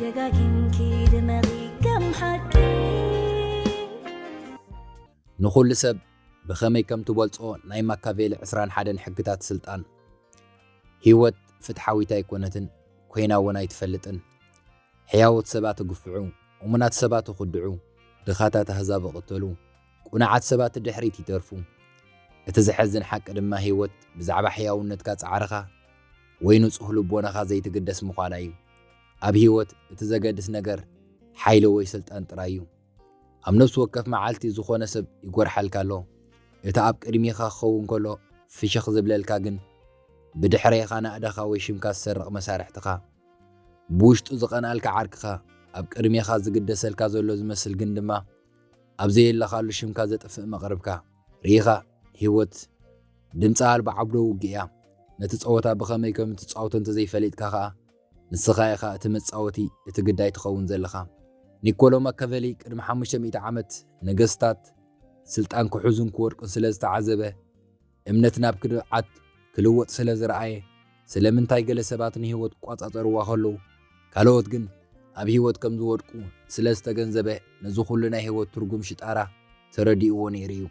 ደጋጊምኪ ድመቒ ከም ሓቂ። ንኹሉ ሰብ ብኸመይ ከም ትበልጾ ናይ ማካቬሊ ዕስራን ሓደን ሕግታት ስልጣን። ህይወት ፍትሓዊት ኣይኮነትን፣ ኮይና እውን ኣይትፈልጥን። ሕያዎት ሰባት ይግፍዑ፣ እሙናት ሰባት ይኽድዑ፣ ድኻታት ኣህዛብ ይቕተሉ፣ ቅኑዓት ሰባት ድሕሪት ይተርፉ። እቲ ዘሐዝን ሓቂ ድማ ህይወት ብዛዕባ ሕያውነትካ ጻዕርኻ ወይ ንጹህ ልቦናኻ ዘይትግደስ ምዃና እዩ። ኣብ ህይወት እቲ ዘገድስ ነገር ሓይሊ ወይ ስልጣን ጥራይ እዩ። ኣብ ነፍሲ ወከፍ መዓልቲ ዝኾነ ሰብ ይጎርሓልካ ኣሎ። እቲ ኣብ ቅድሚኻ ክኸውን ከሎ ፍሽኽ ዝብለልካ ግን ብድሕሬኻ ናእዳኻ ወይ ሽምካ ዝሰርቕ መሳርሕትኻ። ብውሽጡ ዝቐንኣልካ ዓርክኻ፣ ኣብ ቅድሜኻ ዝግደሰልካ ዘሎ ዝመስል ግን ድማ ኣብ ዘየለኻሉ ሽምካ ዘጥፍእ መቕርብካ። ርኢኻ፣ ህይወት ድምፂ ኣልባ ዓውደ ውግእ እያ። ነቲ ፀወታ ብኸመይ ከም እትፃወቶ እንተዘይፈሊጥካ ኸኣ ንስኻ ኢኻ እቲ መጻወቲ፣ እቲ ግዳይ ትኸውን ዘለኻ። ኒኮሎ ማካቨሊ ቅድሚ ሓሙሽተ ሚእቲ ዓመት ነገስታት ስልጣን ክሕዙን ክወድቁን ስለ ዝተዓዘበ፣ እምነት ናብ ክድዓት ክልወጥ ስለ ዝረኣየ፣ ስለምንታይ ገለ ሰባት ንህይወት ክቋጻጸርዋ ከለዉ ካልኦት ግን ኣብ ህይወት ከም ዝወድቁ ስለ ዝተገንዘበ፣ ነዚ ኩሉ ናይ ህይወት ትርጉም ሽጣራ ተረዲእዎ ነይሩ እዩ።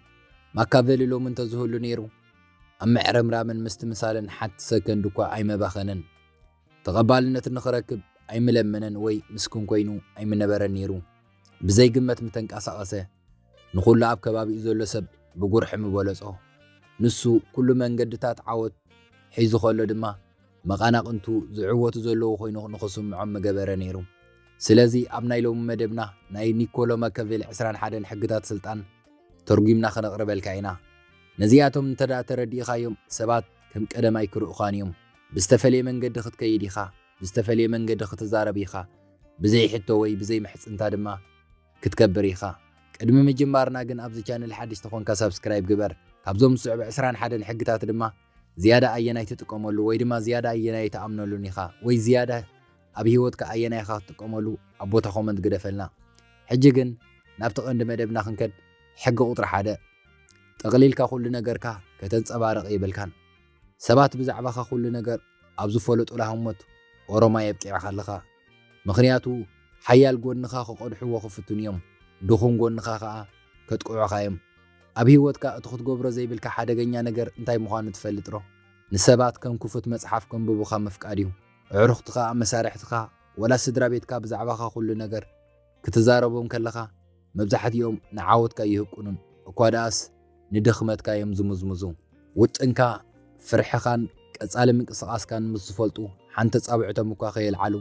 ማካቨሊ ሎሚ እንተዝህሉ ነይሩ፣ ኣብ ምዕርምራምን ምስትምሳልን ሓንቲ ሰከንድ እኳ ኣይመባኸነን። ተቐባልነት ንኽረክብ ኣይምለመነን ወይ ምስኪን ኮይኑ ኣይምነበረን ነይሩ። ብዘይግመት ምተንቀሳቐሰ፣ ንኹሉ ኣብ ከባቢኡ ዘሎ ሰብ ብጉርሒ ምበለጾ። ንሱ ኩሉ መንገድታት ዓወት ሒዙ ከሎ ድማ፣ መቓናቕንቱ ዝዕወቱ ዘለዉ ኮይኑ ንኽስምዖም ምገበረ ነይሩ። ስለዚ ኣብ ናይ ሎሚ መደብና ናይ ኒኮሎ ማካቬሊ ዕስራን ሓደን ሕግታት ስልጣን ተርጒምና ከነቕርበልካ ኢና። ነዚኣቶም እንተ ደኣ ተረዲእኻዮም፣ ሰባት ከም ቀደም ኣይክርእዩኻን እዮም። ብዝተፈልየ መንገዲ ክትከይድ ኢኻ፣ ብዝተፈልየ መንገዲ ክትዛረብ ኢኻ፣ ብዘይ ሕቶ ወይ ብዘይ ምሕጽንታ ድማ ክትከብር ኢኻ። ቅድሚ ምጅማርና ግን ኣብዚ ቻነል ሓድሽ ተኾንካ ሳብስክራይብ ግበር። ካብዞም ዝስዕቡ ዕስራን ሓደን ሕግታት ድማ ዝያዳ ኣየናይ ትጥቀመሉ ወይ ድማ ዝያዳ ኣየናይ ትኣምነሉን ኢኻ ወይ ዝያዳ ኣብ ህይወትካ ኣየናይ ኢኻ ክትጥቀመሉ ኣብ ቦታ ኮመንት ግደፈልና። ሕጂ ግን ናብቲ ቀንዲ መደብና ክንከድ፣ ሕጊ ቁጽሪ ሓደ፣ ጠቕሊልካ ኩሉ ነገርካ ከተንጸባርቕ የብልካን። ሰባት ብዛዕባኻ ኩሉ ነገር ኣብ ዝፈለጡላ ህሞት ኦሮማይ ኣብቂዕካ ኣለኻ። ምኽንያቱ ሓያል ጎንኻ ክቐድሕዎ ክፍትኑ እዮም፣ ድኹም ጎንኻ ኸኣ ከጥቅዑኻ እዮም። ኣብ ህይወትካ እቲ ክትገብሮ ዘይብልካ ሓደገኛ ነገር እንታይ ምዃኑ ትፈልጥ ዶ? ንሰባት ከም ክፉት መጽሓፍ ከንብቡኻ ምፍቃድ እዩ። ኣዕሩኽትኻ፣ መሳርሕትኻ፣ ወላ ስድራ ቤትካ ብዛዕባኻ ኩሉ ነገር ክትዛረቦም ከለኻ መብዛሕትኦም ንዓወትካ ኣይህቅኑን፣ እኳ ደኣስ ንድኽመትካ እዮም ዝምዝምዙ። ውጥንካ፣ ፍርሕኻን ቀጻሊ ምንቅስቓስካን ምስ ዝፈልጡ፣ ሓንቲ ጻውዒቶም እኳ ከየልዓሉ፣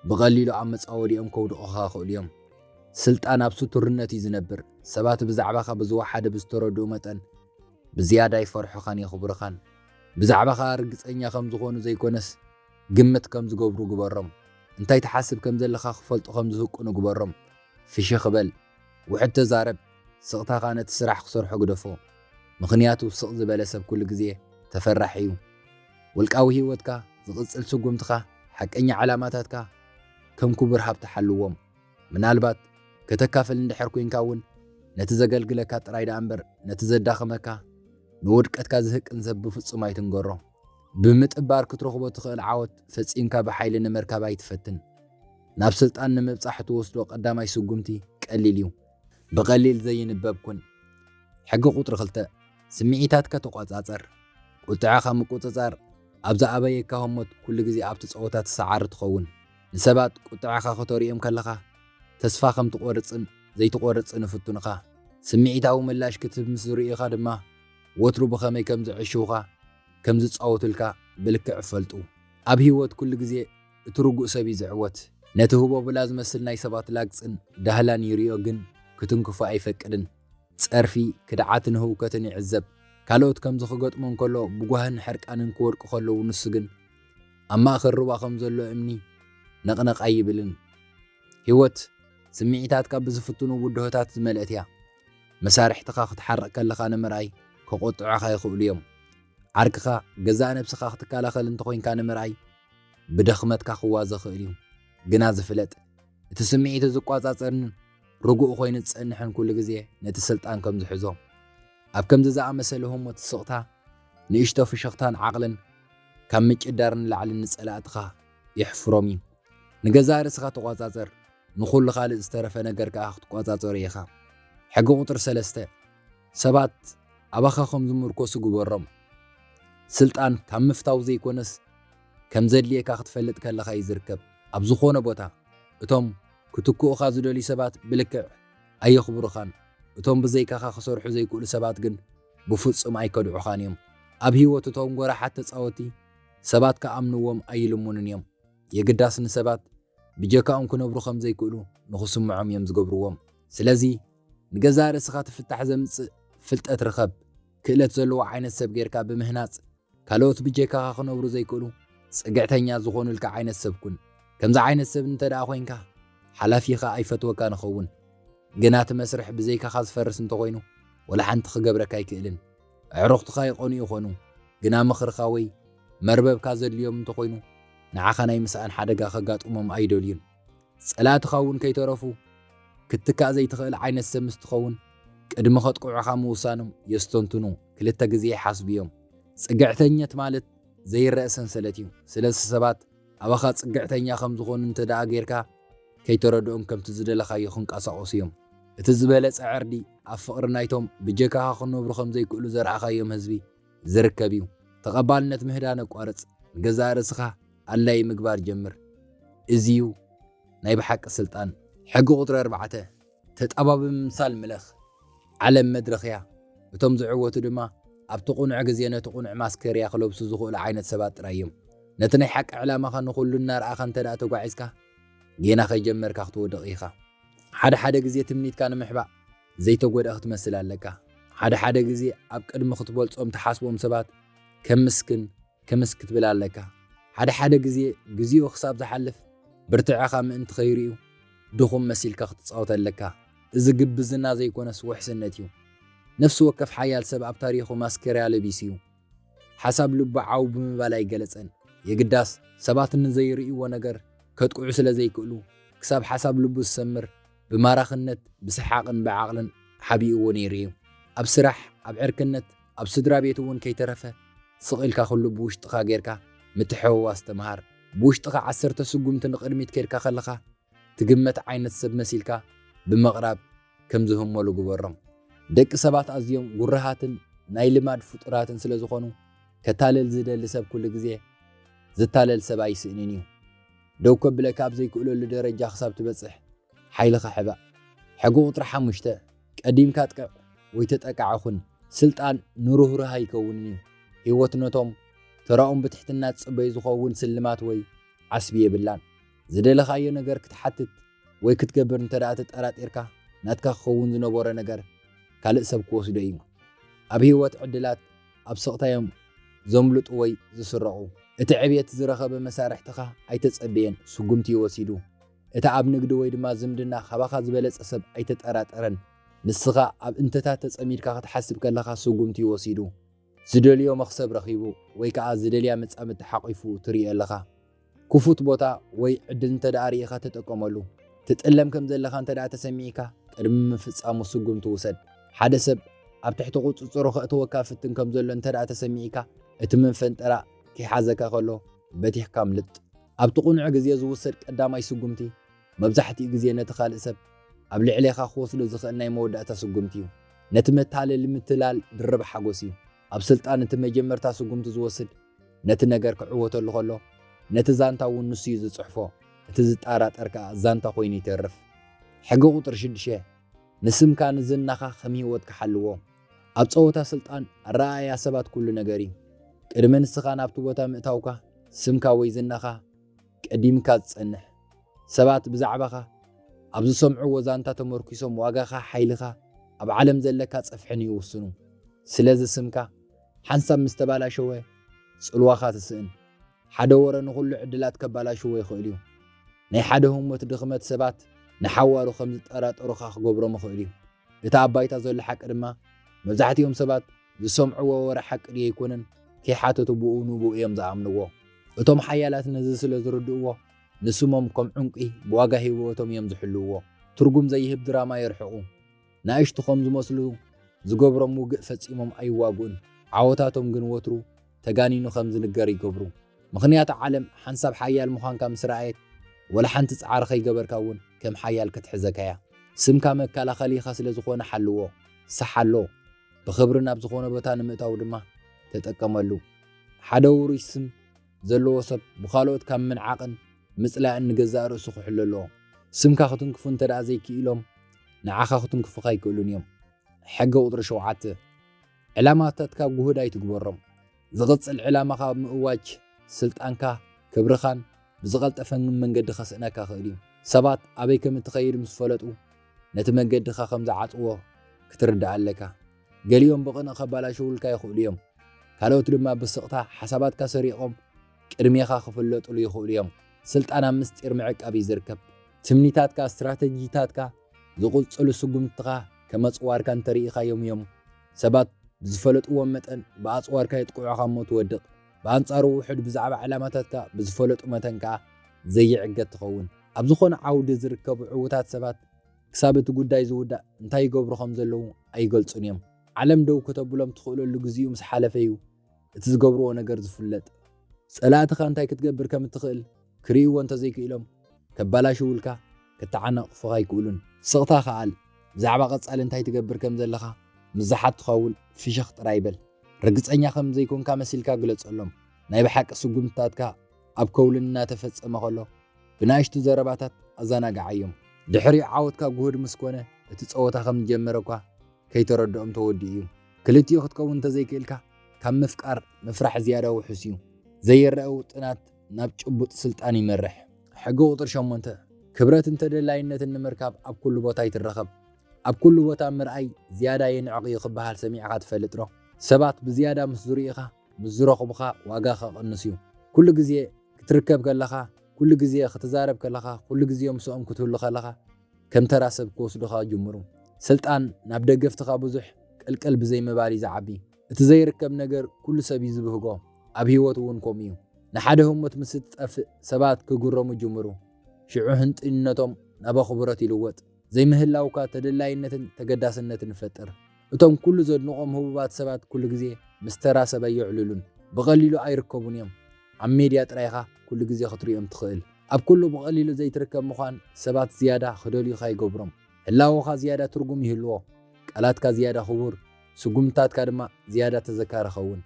ብቐሊሉ ኣብ መጻወዲኦም ከውድቑኻ ይኽእሉ እዮም። ስልጣን ኣብ ስቱርነት እዩ ዝነብር። ሰባት ብዛዕባኻ ብዝወሓደ ብዝተረድኡ መጠን፣ ብዝያዳ ይፈርሑኻን የኽብሩኻን። ብዛዕባኻ ርግጸኛ ከም ዝኾኑ ዘይኮነስ፣ ግምት ከም ዝገብሩ ግበሮም። እንታይ ትሓስብ ከም ዘለኻ ክፈልጡ ከም ዝህቅኑ ግበሮም። ፍሽኽ በል፣ ውሑድ ተዛረብ፣ ስቕታኻ ነቲ ስራሕ ክሰርሖ ግደፎ። ምኽንያቱ ስቕ ዝበለ ሰብ ኩሉ ግዜ ተፈራሒ እዩ። ውልቃዊ ህይወትካ፣ ዝቕጽል ስጉምትኻ፣ ሓቀኛ ዕላማታትካ ከም ክቡር ሃብቲ ሓልዎም። ምናልባት ከተካፍል እንድሕር ኮይንካ እውን፣ ነቲ ዘገልግለካ ጥራይ ደኣ እምበር፣ ነቲ ዘዳኽመካ፣ ንውድቀትካ ዝህቅን ሰብ ብፍጹም ኣይትንገሮ። ብምጥባር ክትረኽቦ ትኽእል ዓወት ፈጺምካ ብሓይሊ ንምርካብ ኣይትፈትን። ናብ ስልጣን ንምብጻሕ እትወስዶ ቀዳማይ ስጉምቲ ቀሊል እዩ። ብቐሊል ዘይንበብ ኩን። ሕጊ ቁጽሪ ክልተ፣ ስምዒታትካ ተቖጻጸር። ቁጥዐኻ ምቁጽጻር ኣብ ዝኣበየካ ህሞት ኩሉ ግዜ ኣብቲ ጸወታ ትሰዓር ትኸውን። ንሰባት ቁጥዐኻ ከተርእዮም ከለኻ ተስፋ ከም ትቖርጽን ዘይትቖርጽን ይፍትኑኻ። ስምዒታዊ ምላሽ ክትህብ ምስ ዝርእዩኻ ድማ ወትሩ ብኸመይ ከም ዝዕሽዉኻ፣ ከም ዝጻወቱልካ ብልክዕ ይፈልጡ። ኣብ ህይወት ኩሉ ግዜ እቲ ርጉእ ሰብ እዩ ዝዕወት። ነቲ ህቦብላ ዝመስል ናይ ሰባት ላግጽን ዳህላን ይርእዮ፣ ግን ክትንክፎ ኣይፈቅድን። ጸርፊ፣ ክድዓትን ህውከትን ይዕዘብ። ካልኦት ከምዚ ክገጥሞ እንከሎ ብጓህን ሕርቃንን ክወድቁ ከለዉ፣ ንሱ ግን ኣብ ማእከል ሩባ ከም ዘሎ እምኒ ነቕነቕ ኣይብልን። ህይወት ስምዒታትካ ብዝፍትኑ ብድሆታት ዝመልአት እያ። መሳርሕትኻ ክትሓርቕ ከለኻ ንምርኣይ ከቖጥዑኻ ይኽእሉ እዮም። ዓርክኻ፣ ገዛእ ነብስኻ ክትከላኸል እንተኾይንካ ንምርኣይ ብድኽመትካ ክዋዘ ይኽእል እዩ። ግና ዝፍለጥ፣ እቲ ስምዒቱ ዝቋጻጸርን ርጉእ ኮይኑ ዝጸንሕን ኩሉ ግዜ ነቲ ስልጣን ከም ዝሕዞ። ኣብ ከምዚ ዝኣመሰለ ህሞት ስቕታ፣ ንእሽቶ ፍሽኽታን ዓቕልን ካብ ምጭዳር ንላዕሊ ንጸላእትኻ የሕፍሮም እዩ። ንገዛእ ርእስኻ ተቋጻጸር፣ ንኹሉ ካልእ ዝተረፈ ነገር ከኣ ክትቋጻጸሮ ኢኻ። ሕጊ ቁጽሪ ሰለስተ፣ ሰባት ኣባኻ ከም ዝምርኮሱ ግበሮም። ስልጣን ካብ ምፍታው ዘይኮነስ፣ ከም ዘድልየካ ክትፈልጥ ከለኻ እዩ ዝርከብ። ኣብ ዝኾነ ቦታ፣ እቶም ክትክኡኻ ዝደልዩ ሰባት ብልክዕ ኣየኽብሩኻን። እቶም ብዘይካኻ ክሰርሑ ዘይክእሉ ሰባት ግን ብፍጹም ኣይከድዑኻን እዮም። ኣብ ህይወት እቶም ጎራሓት ተጻወቲ፣ ሰባት ክኣምንዎም ኣይልሙኑን እዮም። የግዳስ ንሰባት ብጀካኦም ክነብሩ ከም ዘይክእሉ ንኽስምዖም እዮም ዝገብርዎም። ስለዚ ንገዛእ ርእስኻ እቲ ፍታሕ ዘምጽእ ፍልጠት ርኸብ። ክእለት ዘለዎ ዓይነት ሰብ ጌርካ ብምህናጽ፣ ካልኦት ብጀካኻ ክነብሩ ዘይክእሉ ጽግዕተኛ ዝኾኑልካ ዓይነት ሰብ ኩን። ከምዚ ዓይነት ሰብ እንተ ደኣ ኮይንካ፣ ሓላፊኻ ኣይፈትወካን ይኸውን። ግና እቲ መስርሕ ብዘይካኻ ዝፈርስ እንተኾይኑ፣ ወላ ሓንቲ ክገብረካ ኣይክእልን። ኣዕሩኽትኻ ይቐንኡ ይኾኑ፣ ግና ምኽርኻ ወይ መርበብካ ዘድልዮም እንተኾይኑ፣ ንዓኻ ናይ ምስኣን ሓደጋ ከጋጥሞም ኣይደልዩን። ጸላእትኻ እውን ከይተረፉ ክትትካእ ዘይትኽእል ዓይነት ሰብ ምስ ትኸውን፣ ቅድሚ ከጥቅዑኻ ምውሳኖም የስተንትኑ፣ ክልተ ግዜ ይሓስቡ እዮም። ጽግዕተኘት ማለት ዘይረአ ሰንሰለት እዩ። ስለዚ ሰባት ኣባኻ ጽግዕተኛ ከም ዝኾኑ እንተ ደኣ ጌርካ፣ ከይተረድኦም ከምቲ ዝደለኻዮ ክንቀሳቐሱ እዮም። እቲ ዝበለጸ ዕርዲ ኣብ ፍቕሪ ናይቶም ብጀካኻ ክነብሩ ከም ዘይክእሉ ዘርኣኻዮም ህዝቢ ዝርከብ እዩ። ተቐባልነት ምህዳን ኣቋርጽ፣ ንገዛእ ርእስኻ ኣድላዪ ምግባር ጀምር። እዚ እዩ ናይ ብሓቂ ስልጣን። ሕጊ ቁጽሪ ኣርባዕተ፣ ተጣባቢ ምምሳል ምለኽ። ዓለም መድረኽ እያ። እቶም ዝዕወቱ ድማ ኣብቲ ቅኑዕ ግዜ ነቲ ቅኑዕ ማስከርያ ክለብሱ ዝኽእሉ ዓይነት ሰባት ጥራይ እዮም። ነቲ ናይ ሓቂ ዕላማኻ ንኹሉ እናረኣኻ እንተ ደኣ ተጓዒዝካ፣ ጌና ከይጀመርካ ክትወድቕ ኢኻ። ሓደ ሓደ ግዜ ትምኒትካ ንምሕባእ ዘይተጎድኣ ክትመስል ኣለካ። ሓደ ሓደ ግዜ ኣብ ቅድሚ ክትበልጾም ትሓስቦም ሰባት ከም ምስክን፣ ክምስ ክትብል ኣለካ። ሓደ ሓደ ግዜ፣ ግዜኡ ክሳብ ዝሓልፍ ብርትዐኻ ምእንቲ ከይርእዩ፣ ድኹም መሲልካ ክትጻወት ኣለካ። እዚ ግብዝና ዘይኮነስ ውሕስነት እዩ። ነፍሲ ወከፍ ሓያል ሰብ ኣብ ታሪኹ ማስከርያ ለቢሱ እዩ። ሓሳብ ልቡ ዓው ብምባል ኣይገለጸን። የግዳስ፣ ሰባት ንዘይርእይዎ ነገር ከጥቅዑ ስለ ዘይክእሉ፣ ክሳብ ሓሳብ ልቡ ዝሰምር፣ ብማራኽነት፣ ብሰሓቕን ብዓቕልን ሓቢእዎ ነይሩ እዩ። ኣብ ስራሕ፣ ኣብ ዕርክነት፣ ኣብ ስድራ ቤት እውን ከይተረፈ፣ ስቕ ኢልካ ኩሉ ብውሽጥኻ ጌርካ ምትሕውዋስ ተምሃር። ብውሽጥኻ ዓሰርተ ስጉምቲ ንቕድሚት ኬድካ ከለኻ፣ ትግመት ዓይነት ሰብ መሲልካ ብምቕራብ ከም ዝህመሉ ግበሮም። ደቂ ሰባት ኣዝዮም ጉርሃትን ናይ ልማድ ፍጡራትን ስለ ዝኾኑ፣ ከታልል ዝደሊ ሰብ ኩሉ ግዜ ዝታለል ሰብ ኣይስእንን እዩ። ደው ከብለካ ኣብ ዘይክእለሉ ደረጃ ክሳብ ትበጽሕ፣ ሓይልኻ ሕባእ። ሕጊ ቁጽሪ ሓሙሽተ፣ ቀዲምካ ኣጥቅዕ ወይ ተጠቃዒ ኩን። ስልጣን ንርህሩህ ኣይከውንን እዩ። ህይወት ነቶም ተራኦም ብትሕትና ዝጽበዩ ዝኸውን ስልማት ወይ ዓስቢ የብላን። ዝደለኻዮ ነገር ክትሓትት ወይ ክትገብር እንተ ደኣ ተጠራጢርካ፣ ናትካ ክኸውን ዝነበሮ ነገር ካልእ ሰብ ክወስዶ እዩ። ኣብ ህይወት ዕድላት ኣብ ስቕታ እዮም ዘምልጡ ወይ ዝስረቑ። እቲ ዕብየት ዝረኸበ መሳርሕትኻ ኣይተጸበየን፣ ስጉምቲ እዩ ወሲዱ። እቲ ኣብ ንግዲ ወይ ድማ ዝምድና ካባኻ ዝበለጸ ሰብ ኣይተጠራጠረን። ንስኻ ኣብ እንተታት ተጸሚድካ ክትሓስብ ከለኻ ስጉምቲ እዩ ወሲዱ። ዝደልዮ መኽሰብ ረኺቡ ወይ ከኣ ዝደልያ መጻምድቲ ሓቒፉ ትርእዮ ኣለኻ። ክፉት ቦታ ወይ ዕድል እንተ ደኣ ርኢኻ ተጠቀመሉ። ትጥለም ከም ዘለኻ እንተ ደኣ ተሰሚዕካ፣ ቅድሚ ምፍጻሙ ስጉምቲ ውሰድ። ሓደ ሰብ ኣብ ትሕቲ ቁጽጽሩ ከእትወካ ፍትን ከም ዘሎ እንተ ደኣ ተሰሚዕካ፣ እቲ መፈንጠራ ከይሓዘካ ከሎ በቲኽካ ኣምልጥ። ኣብቲ ቅኑዕ ግዜ ዝውሰድ ቀዳማይ ስጉምቲ፣ መብዛሕትኡ ግዜ ነቲ ካልእ ሰብ ኣብ ልዕሌኻ ክወስዶ ዝኽእል ናይ መወዳእታ ስጉምቲ እዩ። ነቲ መታለሊ ምትላል ድርብ ሓጎስ እዩ። ኣብ ስልጣን እቲ መጀመርታ ስጉምቲ ዝወስድ፣ ነቲ ነገር ክዕወተሉ ከሎ፣ ነቲ ዛንታ እውን ንሱ እዩ ዝጽሕፎ። እቲ ዝጠራጠር ከኣ ዛንታ ኮይኑ ይተርፍ። ሕጊ ቁጽሪ ሽዱሽተ፣ ንስምካ ንዝናኻ ከም ህይወትካ ሓልዎ። ኣብ ጸወታ ስልጣን ኣረኣእያ ሰባት ኩሉ ነገር እዩ። ቅድሚ ንስኻ ናብቲ ቦታ ምእታውካ፣ ስምካ ወይ ዝናኻ ቀዲምካ ዝጸንሕ። ሰባት ብዛዕባኻ ኣብ ዝሰምዕዎ ዛንታ ተመርኲሶም ዋጋኻ፣ ሓይልኻ፣ ኣብ ዓለም ዘለካ ጸፍሕን ይውስኑ። ስለዚ ስምካ ሓንሳብ ምስ ተባላሸወ፣ ጽልዋኻ ትስእን። ሓደ ወረ ንኹሉ ዕድላት ከባላሽዎ ይኽእል እዩ። ናይ ሓደ ህሞት ድኽመት ሰባት ንሓዋሩ ከም ዝጠራጠሩኻ ክገብሮም ይኽእል እዩ። እቲ ኣብ ባይታ ዘሎ ሓቂ ድማ፣ መብዛሕትኦም ሰባት ዝሰምዕዎ ወረ ሓቂ ድዩ ኣይኮነን ከይሓተቱ ብኡ ንብኡ እዮም ዝኣምንዎ። እቶም ሓያላት ነዚ ስለ ዝርድእዎ፣ ንስሞም ከም ዕንቂ ብዋጋ ህይወቶም እዮም ዝሕልውዎ። ትርጉም ዘይህብ ድራማ የርሕቑ። ንኣሽቱ ከም ዝመስሉ ዝገብሮም ውግእ ፈጺሞም ኣይዋግኡን። ዓወታቶም ግን ወትሩ ተጋኒኑ ከም ዝንገር ይገብሩ። ምኽንያቱ ዓለም ሓንሳብ ሓያል ምዃንካ ምስ ረኣየት፣ ወላ ሓንቲ ጻዕሪ ከይገበርካ እውን ከም ሓያል ክትሕዘካ እያ። ስምካ መከላኸሊኻ ስለ ዝኾነ ሓልዎ፣ ሰሓሎ። ብኽብሪ ናብ ዝኾነ ቦታ ንምእታው ድማ ተጠቀመሉ። ሓደ ውሩይ ስም ዘለዎ ሰብ ብኻልኦት ካብ ምንዓቕን ምጽላእን ንገዛእ ርእሱ ክሕሉ ኣለዎ። ስምካ ክትንክፉ እንተ ደኣ ዘይክኢሎም፣ ንዓኻ ክትንክፉኻ ኣይክእሉን እዮም። ሕጊ ቁጽሪ ሸውዓተ፣ ዕላማታትካ ጉህድ ኣይትግበሮም። ዝቕጽል ዕላማኻ ኣብ ምእዋጅ ስልጣንካ፣ ክብርኻን ብዝቐልጠፈን መንገዲ ከስእነካ ክእል እዩ። ሰባት ኣበይ ከም እትኸይድ ምስ ፈለጡ፣ ነቲ መንገድኻ ከም ዝዓጽዎ ክትርዳእ ኣለካ። ገሊኦም ብቕንእ ከባላሽውልካ ይኽእሉ እዮም። ካልኦት ድማ ብስቕታ ሓሳባትካ ሰሪቖም ቅድሜኻ ክፍለጡሉ ይኽእሉ እዮም። ስልጣን ኣብ ምስጢር ምዕቃብ እዩ ዝርከብ። ትምኒታትካ፣ ስትራተጂታትካ፣ ዝቕጽሉ ስጉምትኻ ከም ኣጽዋርካ እንተርኢኻዮም እዮም ሰባት ብዝፈለጥዎም መጠን ብኣጽዋርካ የጥቅዑኻ እሞ ትወድቕ። ብኣንጻሩ ውሑድ ብዛዕባ ዕላማታትካ ብዝፈለጡ መጠን ከኣ ዘይዕገት ትኸውን። ኣብ ዝኾነ ዓውዲ ዝርከቡ ዕዉታት ሰባት ክሳብ እቲ ጉዳይ ዝውዳእ እንታይ ይገብሩ ከም ዘለዉ ኣይገልጹን እዮም። ዓለም ደው ከተብሎም ትኽእለሉ ግዜኡ ምስ ሓለፈ እዩ እቲ ዝገብርዎ ነገር ዝፍለጥ። ጸላእትኻ እንታይ ክትገብር ከም እትኽእል ክርእይዎ እንተዘይክኢሎም፣ ከባላሽውልካ፣ ክተዓናቕፉኻ ኣይክእሉን። ስቕታ ከኣል፣ ብዛዕባ ቀጻሊ እንታይ ትገብር ከም ዘለኻ ምስ ዝሓቱኻ እውን ፍሽኽ ጥራይ በል። ርግጸኛ ከም ዘይኮንካ መሲልካ ግለጸሎም። ናይ ብሓቂ ስጉምትታትካ ኣብ ከውሊ እናተፈጸመ ከሎ፣ ብናእሽቱ ዘረባታት ኣዘናግዓዮም። ድሕሪኡ ዓወትካ ጉህድ ምስ ኮነ፣ እቲ ጸወታ ከም ዝጀመረ እኳ ከይተረድኦም ተወዲኡ እዩ። ክልቲኡ ክትከውን እንተዘይክእልካ፣ ካብ ምፍቃር ምፍራሕ ዝያዳ ውሑስ እዩ። ዘይረአ ውጥናት ናብ ጭቡጥ ስልጣን ይመርሕ። ሕጊ ቁጽሪ ሸሞንተ፣ ክብረትን ተደላይነትን ንምርካብ ኣብ ኩሉ ቦታ ኣይትረኸብ። ኣብ ኩሉ ቦታ ምርኣይ ዝያዳ የንዕቕ እዩ ክበሃል ሰሚዕኻ ትፈልጥ ዶ? ሰባት ብዝያዳ ምስ ዝርእዩኻ፣ ምስ ዝረኽቡኻ ዋጋ ከቕንስ እዩ። ኩሉ ግዜ ክትርከብ ከለኻ፣ ኩሉ ግዜ ክትዛረብ ከለኻ፣ ኩሉ ግዜ ምስኦም ክትህሉ ከለኻ፣ ከም ተራ ሰብ ክወስዱኻ ይጅምሩ። ስልጣን ናብ ደገፍትኻ ብዙሕ ቅልቅል ብዘይ ምባል እዩ ዝዓቢ። እቲ ዘይርከብ ነገር ኩሉ ሰብ እዩ ዝብህጎ። ኣብ ህይወት እውን ከምኡ እዩ። ንሓደ ህሞት ምስ እትጠፍእ ሰባት ክግረሙ ይጅምሩ። ሽዑ ህንጡይነቶም ናብ ኣኽብሮት ይልወጥ። ዘይምህላውካ ተደላይነትን ተገዳስነትን ይፈጥር። እቶም ኩሉ ዘድንቖም ህቡባት ሰባት ኩሉ ግዜ ምስ ተራ ሰብ ኣየዕልሉን። ብቐሊሉ ኣይርከቡን እዮም። ኣብ ሜድያ ጥራይ ኢኻ ኩሉ ግዜ ክትርእዮም ትኽእል። ኣብ ኩሉ ብቐሊሉ ዘይትርከብ ምዃን ሰባት ዝያዳ ክደልዩኻ ይገብሮም። ህላወኻ ዝያዳ ትርጉም ይህልዎ። ቃላትካ ዝያዳ ክቡር፣ ስጉምትታትካ ድማ ዝያዳ ተዘካሪ ኸውን።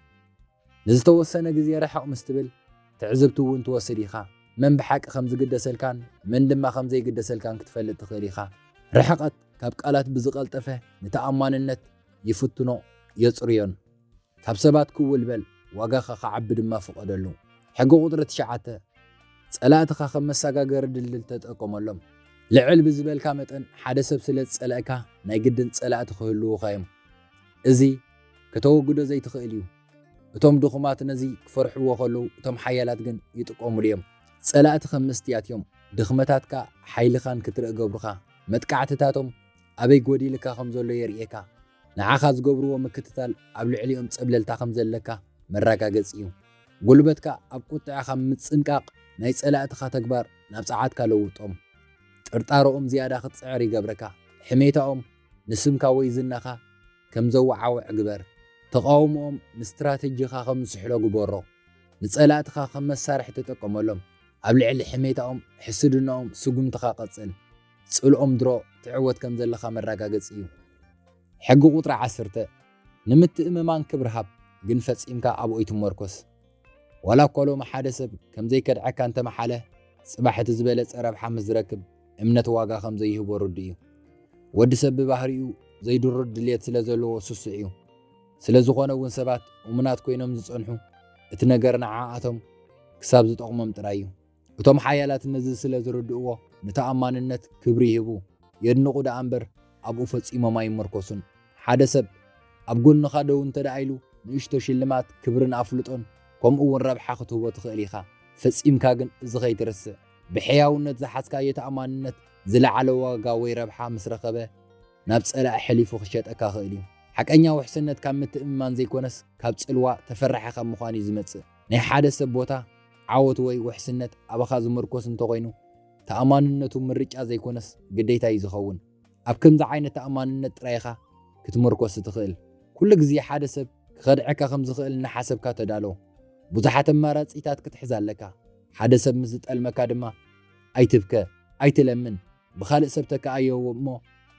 ንዝተወሰነ ግዜ ርሕቕ ምስ ትብል፣ ትዕዝብቲ እውን ትወስድ ኢኻ። መን ብሓቂ ከም ዝግደሰልካን መን ድማ ከም ዘይግደሰልካን ክትፈልጥ ትኽእል ኢኻ። ርሕቐት ካብ ቃላት ብዝቐልጠፈ ንተኣማንነት ይፍትኖ፣ የጽርዮን። ካብ ሰባት ክውል በል፣ ዋጋኻ ክዓቢ ድማ ፍቐደሉ። ሕጊ ቁጽሪ ትሽዓተ፣ ጸላእትኻ ከም መሰጋገሪ ድልድል ተጠቀመሎም። ልዕል ብዝበልካ መጠን ሓደ ሰብ ስለ ዝጸልአካ ናይ ግድን ጸላእቲ ክህልዉኻ እዮም። እዚ ከተወግዶ ዘይትኽእል እዩ። እቶም ድኹማት ነዚ ክፈርሕዎ ከለዉ፣ እቶም ሓያላት ግን ይጥቀሙሉ እዮም። ጸላእቲ ከም መስትያት እዮም። ድኽመታትካ ሓይልኻን ክትርኢ ገብሩኻ። መጥቃዕትታቶም ኣበይ ጎዲልካ ከም ዘሎ የርእየካ። ንዓኻ ዝገብርዎ ምክትታል ኣብ ልዕሊኦም ጸብለልታ ከም ዘለካ መረጋገጺ እዩ። ጉልበትካ ኣብ ቁጥዐኻ ምጽንቃቕ ናይ ጸላእትኻ ተግባር ናብ ጸዓትካ ለውጦም። ጥርጣረኦም ዝያዳ ክትጽዕር ይገብረካ። ሕሜታኦም ንስምካ ወይ ዝናኻ ከም ዘወዓውዕ ግበር። ተቓውሞኦም ንስትራተጂኻ ከም ዝስሕሎ ግበሮ። ንጸላእትኻ ከም መሳርሒ ተጠቀመሎም። ኣብ ልዕሊ ሕሜታኦም፣ ሕስድናኦም ስጉምትኻ ቀጽል። ጽልኦም ድሮ ትዕወት ከም ዘለኻ መረጋገጺ እዩ። ሕጊ ቁጽሪ ዓሰርተ፣ ንምትእምማን ክብሪ ሃብ፣ ግን ፈጺምካ ኣብኡ ኣይትመርኮስ። ዋላ እኳ ሎሚ ሓደ ሰብ ከም ዘይከድዐካ እንተመሓለ፣ ጽባሕ እቲ ዝበለጸ ረብሓ ምስ ዝረክብ እምነት ዋጋ ከም ዘይህቦ ርዱእ እዩ። ወዲ ሰብ ብባህሪኡ ዘይድሩት ድልየት ስለ ዘለዎ ስሱዕ እዩ። ስለ ዝኾነ እውን ሰባት እሙናት ኮይኖም ዝጸንሑ እቲ ነገር ንዓኣቶም ክሳብ ዝጠቕሞም ጥራይ እዩ። እቶም ሓያላት ነዚ ስለ ዝርድእዎ ንተኣማንነት ክብሪ ይህቡ፣ የድንቑ ደኣ እምበር ኣብኡ ፈጺሞም ኣይመርኮሱን። ሓደ ሰብ ኣብ ጎንኻ ደው እንተ ደኣ ኢሉ ንእሽቶ ሽልማት፣ ክብርን ኣፍልጦን ከምኡ እውን ረብሓ ክትህቦ ትኽእል ኢኻ። ፈጺምካ ግን እዚ ከይትርስዕ። ብሕያውነት ዝሓዝካዮ ተኣማንነት ዝለዓለ ዋጋ ወይ ረብሓ ምስ ረኸበ ናብ ጸላኢ ሕሊፉ ክሸጠካ ክእል እዩ። ሓቀኛ ውሕስነት ካብ ምትእምማን ዘይኮነስ ካብ ጽልዋ ተፈራሒ ካብ ምዃን እዩ ዝመጽእ። ናይ ሓደ ሰብ ቦታ፣ ዓወት ወይ ውሕስነት ኣባኻ ዝምርኮስ እንተኾይኑ፣ ተኣማንነቱ ምርጫ ዘይኮነስ ግዴታ እዩ ዝኸውን። ኣብ ከምዚ ዓይነት ተኣማንነት ጥራይ ኢኻ ክትምርኮስ እትኽእል። ኩሉ ግዜ ሓደ ሰብ ክኸድዐካ ከም ዝኽእል እናሓሰብካ ተዳሎ። ብዙሓት ኣማራጺታት ክትሕዝ ኣለካ። ሓደ ሰብ ምስ ዝጠልመካ ድማ ኣይትብከ፣ ኣይትለምን፣ ብኻልእ ሰብ ተከኣዮ እሞ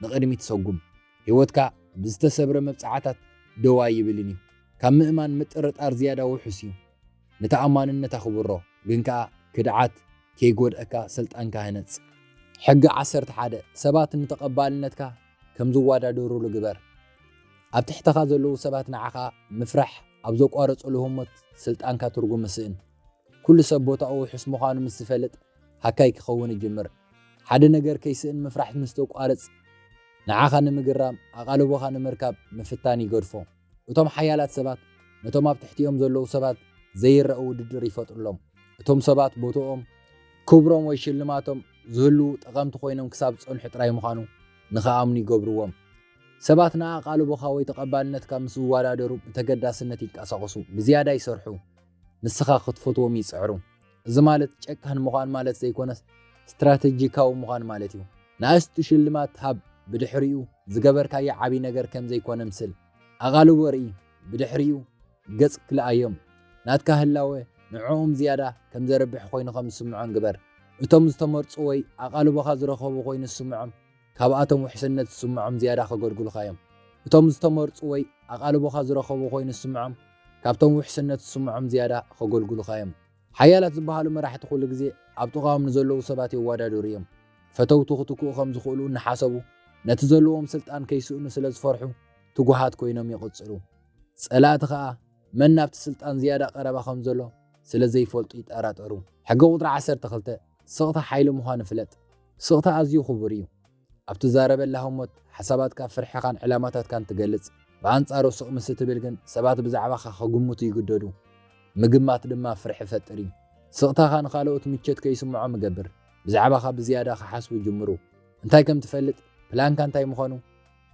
ንቕድሚት ሰጉም። ህይወትካ ብዝተሰብረ መብጽዓታት ደው ኣይብልን እዩ። ካብ ምእማን ምጥርጣር ዝያዳ ውሑስ እዩ። ንተኣማንነት ኣኽብሮ፣ ግን ከኣ ክድዓት ከይጎድኣካ ስልጣንካ ህነጽ። ሕጊ ዓሰርተ ሓደ ሰባት ንተቐባልነትካ ከም ዝወዳደሩሉ ግበር። ኣብ ትሕተኻ ዘለዉ ሰባት ንዓኻ ምፍራሕ ኣብ ዘቋረጹሉ ህሞት ስልጣንካ ትርጉም ስእን። ኩሉ ሰብ ቦታኡ ውሑስ ምዃኑ ምስ ዝፈልጥ ሃካይ ክኸውን ይጅምር። ሓደ ነገር ከይስእን ምፍራሕ ምስ ተቋርጽ ንዓኻ ንምግራም ኣቓልቦኻ ንምርካብ ምፍታን ይገድፎ። እቶም ሓያላት ሰባት ነቶም ኣብ ትሕቲኦም ዘለዉ ሰባት ዘይረአ ውድድር ይፈጥሩሎም። እቶም ሰባት ቦትኦም፣ ክብሮም ወይ ሽልማቶም ዝህልዉ ጠቐምቲ ኮይኖም ክሳብ ዝጸንሑ ጥራይ ምዃኑ ንኽኣምኑ ይገብርዎም። ሰባት ንኣቓልቦኻ ወይ ተቐባልነትካ ምስ ዝወዳደሩ ብተገዳስነት ይንቀሳቐሱ፣ ብዝያዳ ይሰርሑ፣ ንስኻ ክትፈትዎም ይጽዕሩ። እዚ ማለት ጨካን ምዃን ማለት ዘይኮነስ ስትራተጂካዊ ምዃን ማለት እዩ። ንኣሽቱ ሽልማት ሃብ፣ ብድሕሪኡ ዝገበርካዮ ዓቢ ነገር ከም ዘይኮነ ምሰል። ኣቓልቦ ርኢ፣ ብድሕሪኡ ገጽ ክልኣዮም። ናትካ ህላወ ንዕኦም ዝያዳ ከም ዘርብሕ ኮይኑ ከም ዝስምዖም ግበር። እቶም ዝተመርጹ ወይ ኣቓልቦኻ ዝረኸቡ ኮይኑ ዝስምዖም፣ ካብኣቶም ውሕስነት ዝስምዖም ዝያዳ ከገልግሉኻ እዮም። እቶም ዝተመርጹ ወይ ኣቓልቦኻ ዝረኸቡ ኮይኑ ዝስምዖም፣ ካብቶም ውሕስነት ዝስምዖም ዝያዳ ከገልግሉኻ እዮም። ሓያላት ዝበሃሉ መራሕቲ ኩሉ ግዜ ኣብ ጥቓኦም ንዘለዉ ሰባት የወዳድሩ እዮም። ፈተውቱ ክትክኡ ከም ዝኽእሉ እናሓሰቡ፣ ነቲ ዘለዎም ስልጣን ከይስእኑ ስለ ዝፈርሑ፣ ትጉሃት ኮይኖም ይቕጽሉ። ጸላእቲ ኸኣ መን ናብቲ ስልጣን ዝያዳ ቀረባ ከም ዘሎ ስለ ዘይፈልጡ ይጠራጠሩ። ሕጊ ቁጽሪ ዓሰርተ ክልተ፣ ስቕታ ሓይሊ ምዃኑ ፍለጥ። ስቕታ ኣዝዩ ክቡር እዩ። ኣብ ትዛረበላ ህሞት ሓሳባትካ፣ ፍርሕኻን ዕላማታትካን ትገልጽ። ብኣንጻሩ ስቕ ምስ እትብል ግን ሰባት ብዛዕባኻ ክግምቱ ይግደዱ። ምግማት ድማ ፍርሒ ይፈጥር እዩ። ስቕታኻ ንኻልኦት ምቾት ከይስምዖም ይገብር። ብዛዕባኻ ብዝያዳ ክሓስቡ ይጅምሩ። እንታይ ከም ትፈልጥ፣ ፕላንካ እንታይ ምዃኑ፣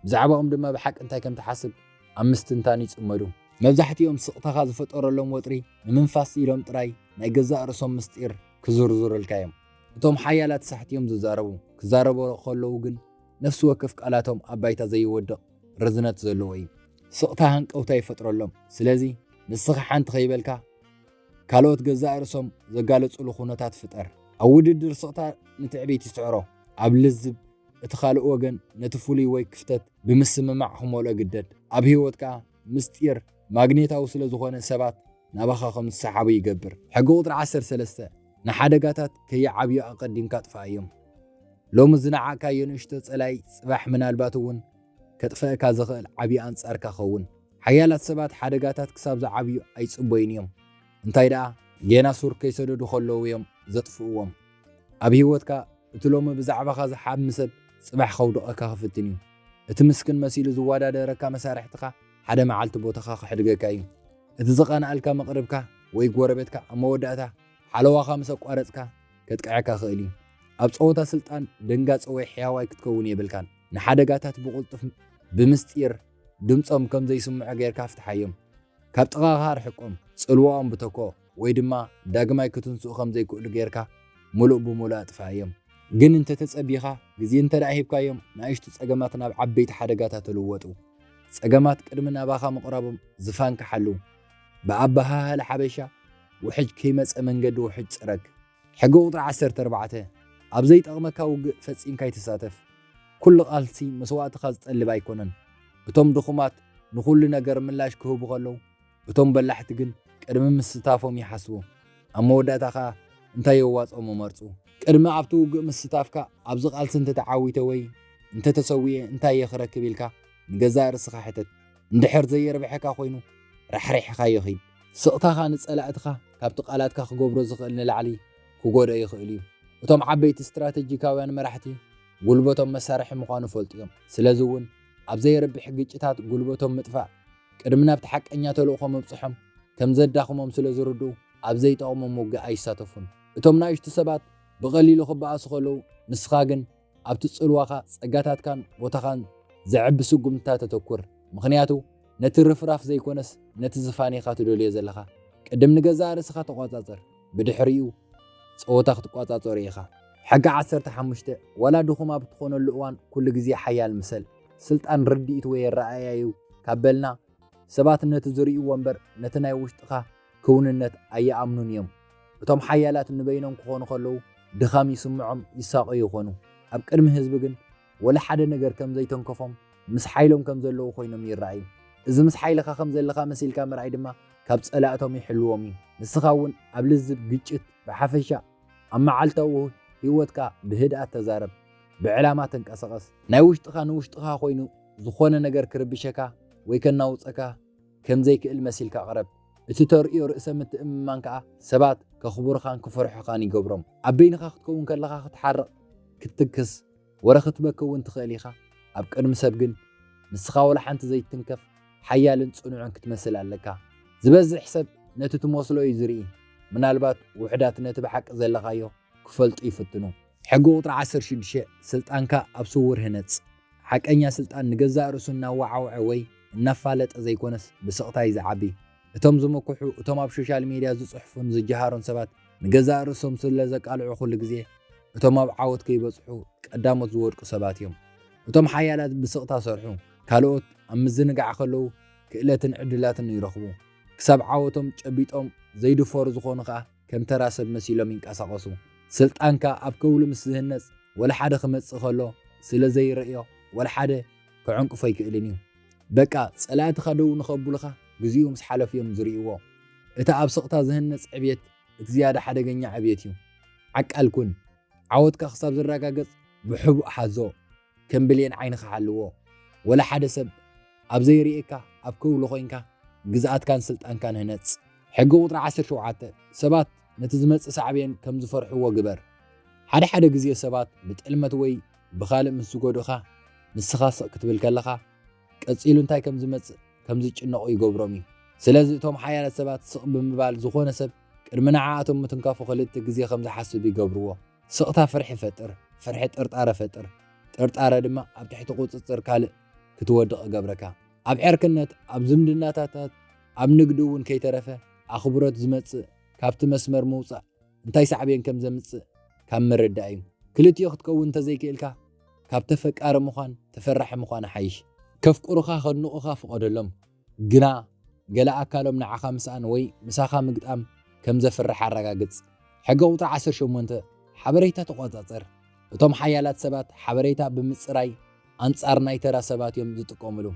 ብዛዕባኦም ድማ ብሓቂ እንታይ ከም ትሓስብ ኣብ ምስትንታን ይጽመዱ። መብዛሕትኦም ስቕታኻ ዝፈጠረሎም ወጥሪ ንምንፋስ ኢሎም ጥራይ ናይ ገዛእ ርእሶም ምስጢር ክዝርዝሩልካ እዮም። እቶም ሓያላት ሳሕቲ እዮም ዝዛረቡ። ክዛረቡ ከለዉ ግን ነፍሲ ወከፍ ቃላቶም ኣብ ባይታ ዘይወድቕ ርዝነት ዘለዎ እዩ። ስቕታ ሃንቀውታ ይፈጥረሎም። ስለዚ ንስኻ ሓንቲ ከይበልካ ካልኦት ገዛእ ርእሶም ዘጋለጹሉ ኩነታት ፍጠር። ኣብ ውድድር ስቕታ ንትዕቢት ይስዕሮ። ኣብ ልዝብ እቲ ካልእ ወገን ነቲ ፍሉይ ወይ ክፍተት ብምስምማዕ ክመልኦ ግደድ። ኣብ ህይወት ከኣ ምስጢር ማግኔታዊ ስለ ዝኾነ ሰባት ናባኻ ከም ዝሰሓቡ ይገብር። ሕጊ ቁጽሪ ዓሰርተ ሰለስተ፣ ንሓደጋታት ከይዓብዩ ኣቐዲምካ ኣጥፍኣዮም። ሎሚ ዝነዓቕካዮ ንእሽቶ ጸላኢ ጽባሕ ምናልባት እውን ከጥፍአካ ዝኽእል ዓብዪ ኣንጻርካ ኸውን። ሓያላት ሰባት ሓደጋታት ክሳብ ዝዓብዩ ኣይጽበዩን እዮም። እንታይ ደኣ ጌና ሱር ከይሰደዱ ከለዉ እዮም ዘጥፍእዎም። ኣብ ህይወትካ እቲ ሎሚ ብዛዕባኻ ዝሓሚ ሰብ ጽባሕ ከውድቐካ ክፍትን እዩ። እቲ ምስክን መሲሉ ዝወዳደረካ መሳርሕትኻ ሓደ መዓልቲ ቦታኻ ክሕድገካ እዩ። እቲ ዝቐንኣልካ መቕርብካ ወይ ጎረቤትካ ኣብ መወዳእታ ሓለዋኻ ምስ ኣቋረጽካ ከጥቅዐካ ክእል እዩ። ኣብ ጸወታ ስልጣን ደንጋጸ ወይ ሕያዋይ ክትከውን የብልካን። ንሓደጋታት ብቕልጡፍ ብምስጢር ድምጾም ከም ዘይስምዑ ጌርካ ፍትሓዮም። ካብ ጥቓኻ ኣርሕቆም፣ ጽልዋኦም ብተኮ ወይ ድማ ዳግማይ ክትንስኡ ከም ዘይክእሉ ጌርካ ምሉእ ብምሉእ ኣጥፍኣዮም። ግን እንተተጸቢኻ፣ ግዜ እንተ ደኣ ሂብካዮም፣ ንኣሽቱ ጸገማት ናብ ዓበይቲ ሓደጋታት ይልወጡ። ጸገማት ቅድሚ ናባኻ ምቕራቦም ዝፋንካ ሓሉ። ብኣበሃህላ ሓበሻ፣ ውሕጅ ከይመጸ መንገዲ ውሕጅ ጽረግ። ሕጊ ቁጽሪ ዓሰርተ ኣርባዕተ፣ ኣብ ዘይጠቕመካ ውግእ ፈጺምካ ኣይትሳተፍ። ኩሉ ቃልሲ መስዋእትኻ ዝጠልብ ኣይኮነን። እቶም ድኹማት ንኹሉ ነገር ምላሽ ክህቡ ከለዉ፣ እቶም በላሕቲ ግን ቅድሚ ምስታፎም ይሓስቡ። ኣብ መወዳእታ ኸኣ እንታይ የዋጽኦም ይመርጹ። ቅድሚ ኣብቲ ውግእ ምስታፍካ፣ ኣብዚ ቃልሲ እንተ ተዓዊተ ወይ እንተ ተሰዊኤ እንታይ እየ ክረክብ ኢልካ ንገዛእ ርእስኻ ሕተት። እንድሕር ዘየርብሐካ ኮይኑ፣ ራሕሪሕኻዮ ኺድ። ስቕታኻ ንጸላእትኻ ካብቲ ቃላትካ ክገብሮ ዝኽእል ንላዕሊ ክጎድኦ ይኽእል እዩ። እቶም ዓበይቲ ስትራተጂካውያን መራሕቲ፣ ጉልበቶም መሳርሒ ምዃኑ ይፈልጡ እዮም። ስለዚ እውን ኣብ ዘየርብሕ ግጭታት ጉልበቶም ምጥፋእ፣ ቅድሚ ናብቲ ሓቀኛ ተልእኾ ምብጽሖም ከም ዘዳኽሞም ስለ ዝርድኡ፣ ኣብ ዘይጠቕሞም ውግእ ኣይሳተፉን። እቶም ናእሽቱ ሰባት ብቐሊሉ ክበኣሱ ከለዉ፣ ንስኻ ግን ኣብቲ ጽልዋኻ፣ ጸጋታትካን ቦታኻን ዘዕቢ ስጉምትታት ተተኩር። ምኽንያቱ፣ ነቲ ርፍራፍ ዘይኮነስ፣ ነቲ ዝፋን ኢኻ ትደልዮ ዘለኻ። ቅድም ንገዛእ ርእስኻ ተቖጻጸር፣ ብድሕሪኡ ጸወታ ክትቆጻጸሮ ኢኻ። ሕጊ ዓሰርተ ሓሙሽተ፣ ዋላ ድኹም ኣብ እትኾነሉ እዋን፣ ኩሉ ግዜ ሓያል ምሰል። ስልጣን ርድኢት ወይ ኣረኣእያ እዩ ካብ በልና፣ ሰባት ነቲ ዝርእይዎ እምበር፣ ነቲ ናይ ውሽጥኻ ክውንነት ኣይኣምኑን እዮም። እቶም ሓያላት ንበይኖም ክኾኑ ከለዉ፣ ድኻም ይስምዖም፣ ይሳቐዩ ይኾኑ። ኣብ ቅድሚ ህዝቢ ግን ወላ ሓደ ነገር ከም ዘይተንከፎም፣ ምስ ሓይሎም ከም ዘለዉ ኮይኖም ይረኣዩ። እዚ ምስ ሓይልኻ ከም ዘለኻ መሲልካ ምርኣይ ድማ ካብ ጸላእቶም ይሕልዎም እዩ። ንስኻ እውን ኣብ ልዝብ ግጭት ብሓፈሻ ኣብ መዓልታዊ ህይወትካ ብህድኣት ተዛረብ፣ ብዕላማ ተንቀሳቐስ። ናይ ውሽጥኻ ንውሽጥኻ ኮይኑ ዝኾነ ነገር ክርብሸካ ወይ ከናውጸካ ከም ዘይክእል መሲልካ ቅረብ። እቲ ተርእዮ ርእሰ ምትእምማን ከኣ ሰባት ከኽብሩኻን ክፈርሑኻን ይገብሮም። ኣብ በይንኻ ክትከውን ከለኻ ክትሓርቕ፣ ክትትክስ፣ ወረ ክትበኪ እውን ትኽእል ኢኻ። ኣብ ቅድሚ ሰብ ግን ንስኻ ወላ ሓንቲ ዘይትንከፍ፣ ሓያልን ጽኑዕን ክትመስል ኣለካ። ዝበዝሕ ሰብ ነቲ ትመስሎ እዩ ዝርኢ። ምናልባት ውሑዳት ነቲ ብሓቂ ዘለኻዮ ክፈልጡ ይፍትኑ። ሕጊ ቁጽሪ ዓሰርተ ሽዱሽተ፣ ስልጣንካ ኣብ ስውር ህነጽ። ሓቀኛ ስልጣን ንገዛእ ርእሱ እናወዓውዐ ወይ እናፋለጠ ዘይኮነስ ብስቕታ እዩ ዝዓቢ። እቶም ዝምክሑ፣ እቶም ኣብ ሶሻል ሜድያ ዝጽሕፉን ዝጀሃሩን ሰባት ንገዛእ ርእሶም ስለ ዘቃልዑ ኩሉ ግዜ እቶም ኣብ ዓወት ከይበጽሑ ቀዳሞት ዝወድቁ ሰባት እዮም። እቶም ሓያላት ብስቕታ ሰርሑ፣ ካልኦት ኣብ ምዝንጋዕ ከለዉ ክእለትን ዕድላትን ይረኽቡ። ክሳብ ዓወቶም ጨቢጦም ዘይድፈሩ ዝኾኑ ከኣ ከም ተራ ሰብ መሲሎም ይንቀሳቐሱ። ስልጣንካ ኣብ ከውሊ ምስ ዝህነጽ ወላ ሓደ ክመጽእ ከሎ ስለ ዘይርእዮ ወላ ሓደ ክዕንቅፎ ኣይክእልን እዩ። በቃ ጸላእትኻ ደው ንኸብሉኻ ግዜኡ ምስ ሓለፉ እዮም ዝርእይዎ። እቲ ኣብ ስቕታ ዝህነጽ ዕብየት እቲ ዝያዳ ሓደገኛ ዕብየት እዩ። ዓቃል ኩን። ዓወትካ ክሳብ ዝረጋገጽ ብሕቡእ ሓዞ። ከም ብሌን ዓይንኻ ሓልዎ። ወላ ሓደ ሰብ ኣብ ዘይርእየካ ኣብ ከውሊ ኮይንካ ግዝኣትካን ስልጣንካን ህነጽ። ሕጊ ቁጽሪ ዓሰርተ ሸውዓተ፣ ሰባት ነቲ ዝመጽእ ሳዕቤን ከም ዝፈርሕዎ ግበር። ሓደ ሓደ ግዜ ሰባት ብጥልመት ወይ ብኻልእ ምስ ዝጎድኡኻ ንስኻ ስቕ ክትብል ከለኻ ቀጺሉ እንታይ ከም ዝመጽእ ከም ዝጭነቑ ይገብሮም እዩ። ስለዚ እቶም ሓያላት ሰባት ስቕ ብምባል ዝኾነ ሰብ ቅድሚ ንዓኣቶም ምትንካፉ ክልተ ግዜ ከም ዝሓስብ ይገብርዎ። ስቕታ ፍርሒ ፈጥር፣ ፍርሒ ጥርጣረ ፈጥር፣ ጥርጣረ ድማ ኣብ ትሕቲ ቁጽጽር ካልእ ክትወድቕ እገብረካ። ኣብ ዕርክነት፣ ኣብ ዝምድናታታት፣ ኣብ ንግዲ እውን ከይተረፈ ኣኽብሮት ዝመጽእ ካብቲ መስመር ምውጻእ እንታይ ሳዕቤን ከም ዘምጽእ ካብ ምርዳእ እዩ። ክልቲኡ ክትከውን እንተዘይክእልካ ካብ ተፈቃሪ ምዃን ተፈራሒ ምዃን ይሓይሽ። ከፍቅሩኻ ከድንቑኻ ፍቐደሎም፣ ግና ገለ ኣካሎም ንዓኻ ምስኣን ወይ ምሳኻ ምግጣም ከም ዘፍርሕ ኣረጋግጽ። ሕጊ ቁጽሪ ዓሰርተ ሸሞንተ፣ ሓበሬታ ተቖጻጸር። እቶም ሓያላት ሰባት ሓበሬታ ብምጽራይ ኣንጻር ናይ ተራ ሰባት እዮም ዝጥቀምሉ።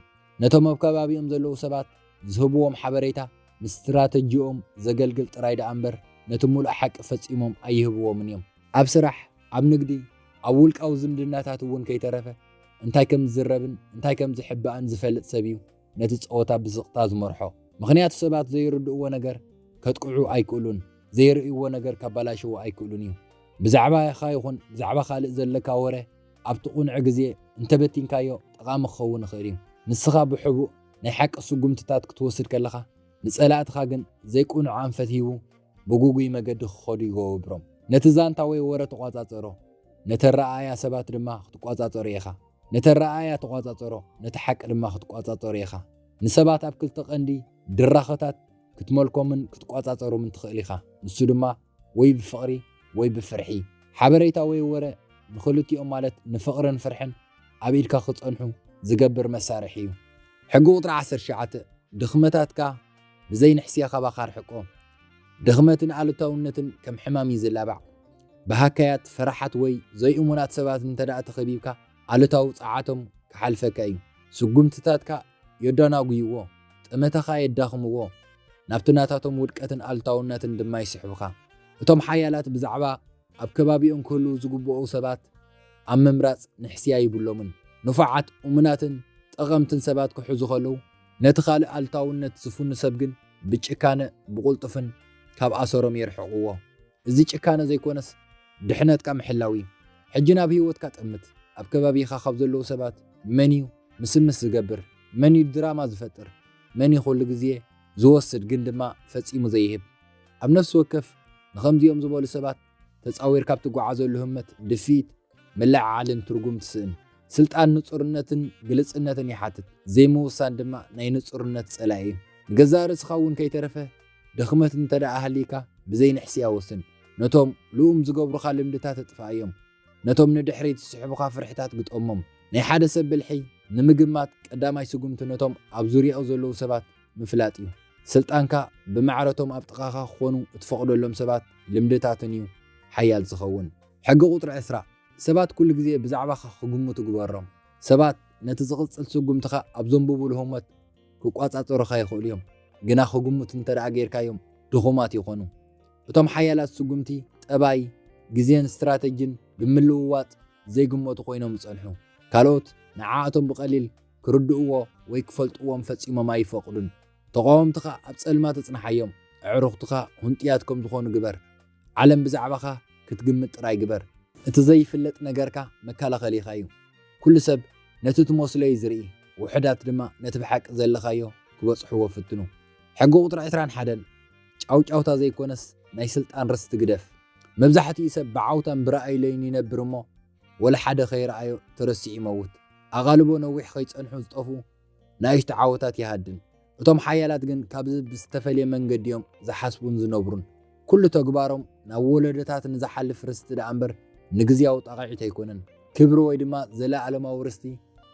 ነቶም ኣብ ከባቢኦም ዘለዉ ሰባት ዝህብዎም ሓበሬታ ንስትራተጂኦም ዘገልግል ጥራይ ደኣ እምበር ነቲ ምሉእ ሓቂ ፈጺሞም ኣይህብዎምን እዮም። ኣብ ስራሕ፣ ኣብ ንግዲ፣ ኣብ ውልቃዊ ዝምድናታት እውን ከይተረፈ እንታይ ከም ዝዝረብን እንታይ ከም ዝሕባእን ዝፈልጥ ሰብ እዩ ነቲ ጸወታ ብስቕታ ዝመርሖ። ምኽንያቱ ሰባት ዘይርድእዎ ነገር ከጥቅዑ ኣይክእሉን፣ ዘይርእይዎ ነገር ከባላሽዎ ኣይክእሉን እዩ። ብዛዕባኻ ይኹን ብዛዕባ ካልእ ዘለካ ወረ ኣብቲ ቁኑዕ ግዜ እንተበቲንካዮ ጠቓሚ ክኸውን ይኽእል እዩ። ንስኻ ብሕቡእ ናይ ሓቂ ስጉምትታት ክትወስድ ከለኻ ንጸላእትኻ ግን ዘይቁኑዕ ኣንፈት ሂቡ ብጉጉይ መገዲ ክኸዱ ይገብሮም። ነቲ ዛንታ ወይ ወረ ተቋጻጸሮ፣ ነተረኣእያ ሰባት ድማ ክትቋጻጸሮ ኢኻ። ነተረኣእያ ተቋጻጸሮ፣ ነቲ ሓቂ ድማ ክትቋጻጸሮ ኢኻ። ንሰባት ኣብ ክልተ ቀንዲ ድራኸታት ክትመልኮምን ክትቋጻጸሮምን ትኽእል ኢኻ። ንሱ ድማ ወይ ብፍቕሪ ወይ ብፍርሒ። ሓበሬታ ወይ ወረ ንኽልቲኦም ማለት ንፍቕርን ፍርሕን ኣብ ኢድካ ክጸንሑ ዝገብር መሳርሒ እዩ። ሕጊ ቁጽሪ ዓሰርተ ትሽዓተ፣ ድኽመታትካ ብዘይ ንሕስያ ካባኻ ኣርሕቆ። ድኽመትን ኣሉታውነትን ከም ሕማም እዩ ዝላባዕ። ብሃካያት፣ ፈራሓት ወይ ዘይእሙናት ሰባት እንተ ደኣ ተኸቢብካ፣ ኣሉታዊ ጸዓቶም ክሓልፈካ እዩ። ስጉምትታትካ የዳናጉይዎ፣ ጠመተኻ የዳኽምዎ፣ ናብቲ ናታቶም ውድቀትን ኣሉታውነትን ድማ ይስሕቡኻ። እቶም ሓያላት ብዛዕባ ኣብ ከባቢኦም ክህልዉ ዝግብኡ ሰባት ኣብ ምምራጽ ንሕስያ ይብሎምን። ንፉዓት፣ እሙናትን ጠቐምትን ሰባት ክሕዙ ከለዉ፣ ነቲ ካልእ ኣሉታውነት ዝፍኑ ሰብ ግን ብጭካነ ብቕልጡፍን ካብ ኣሰሮም የርሕቕዎ። እዚ ጭካነ ዘይኮነስ ድሕነትካ ምሕላው እዩ። ሕጂ ናብ ህይወትካ ጠምት። ኣብ ከባቢኻ ካብ ዘለዉ ሰባት መን እዩ ምስምስ ዝገብር? መን እዩ ድራማ ዝፈጥር? መን እዩ ኩሉ ግዜ ዝወስድ ግን ድማ ፈጺሙ ዘይህብ? ኣብ ነፍሲ ወከፍ ንኸምዚኦም ዝበሉ ሰባት ተጻዊርካ ኣብ ትጓዓዘሉ ህመት ድፍኢት፣ ምልዕዓልን ትርጉም ትስእን። ስልጣን ንጹርነትን ግልጽነትን ይሓትት። ዘይምውሳን ድማ ናይ ንጹርነት ጸላኢ እዩ። ንገዛእ ርእስኻ እውን ከይተረፈ ድኽመት እንተ ደኣ ሃልይካ ብዘይ ንሕስያ ወስን። ነቶም ልኡም ዝገብሩኻ ልምድታት ኣጥፍኣዮም። ነቶም ንድሕሪት ዝስሕቡኻ ፍርሕታት ግጠሞም። ናይ ሓደ ሰብ ብልሒ ንምግማት ቀዳማይ ስጉምቲ ነቶም ኣብ ዙርያኡ ዘለዉ ሰባት ምፍላጥ እዩ። ስልጣንካ ብማዕረቶም ኣብ ጥቓኻ ክኾኑ እትፈቕደሎም ሰባት ልምድታትን እዩ ሓያል ዝኸውን። ሕጊ ቁጽሪ ዕስራ፣ ሰባት ኩሉ ግዜ ብዛዕባኻ ክግምቱ ግበሮም። ሰባት ነቲ ዝቕጽል ስጉምትኻ ኣብ ዘንብቡሉ ህሞት ክቋጻጸሩኻ ይኽእሉ እዮም። ግና ክግምቱ እንተ ደኣ ጌርካዮም፣ ድኹማት ይኾኑ። እቶም ሓያላት ስጉምቲ፣ ጠባይ፣ ግዜን ስትራተጂን ብምልውዋጥ ዘይግመቱ ኮይኖም ይጸንሑ። ካልኦት ንዓኣቶም ብቐሊል ክርድእዎ ወይ ክፈልጥዎም ፈጺሞም ኣይፈቕዱን። ተቓወምትኻ ኣብ ጸልማት ኣጽንሓዮም። ኣዕሩኽትኻ ህንጡያት ከም ዝኾኑ ግበር። ዓለም ብዛዕባኻ ክትግምት ጥራይ ግበር። እቲ ዘይፍለጥ ነገርካ መከላኸሊኻ እዩ። ኩሉ ሰብ ነቲ ትመስሎ እዩ ዝርኢ፣ ውሑዳት ድማ ነቲ ብሓቂ ዘለኻዮ ክበጽሕዎ ፍትኑ። ሕጊ ቁጽሪ ዕስራን ሓደን፣ ጫውጫውታ ዘይኮነስ ናይ ስልጣን ርስቲ ግደፍ። መብዛሕትኡ ሰብ ብዓውታን ብራእይ ለይኑ ይነብር እሞ፣ ወላ ሓደ ከይረኣዮ ተረሲዑ ይመውት። ኣቓልቦ ነዊሕ ከይጸንሑ ዝጠፍኡ ንኣሽቱ ዓወታት ይሃድም። እቶም ሓያላት ግን ካብዚ ብዝተፈልየ መንገዲ እዮም ዝሓስቡን ዝነብሩን። ኩሉ ተግባሮም ናብ ወለዶታት ንዝሓልፍ ርስቲ ደኣ እምበር ንግዝያዊ ጣቕዒት ኣይኮነን። ክብሪ ወይ ድማ ዘለኣለማዊ ርስቲ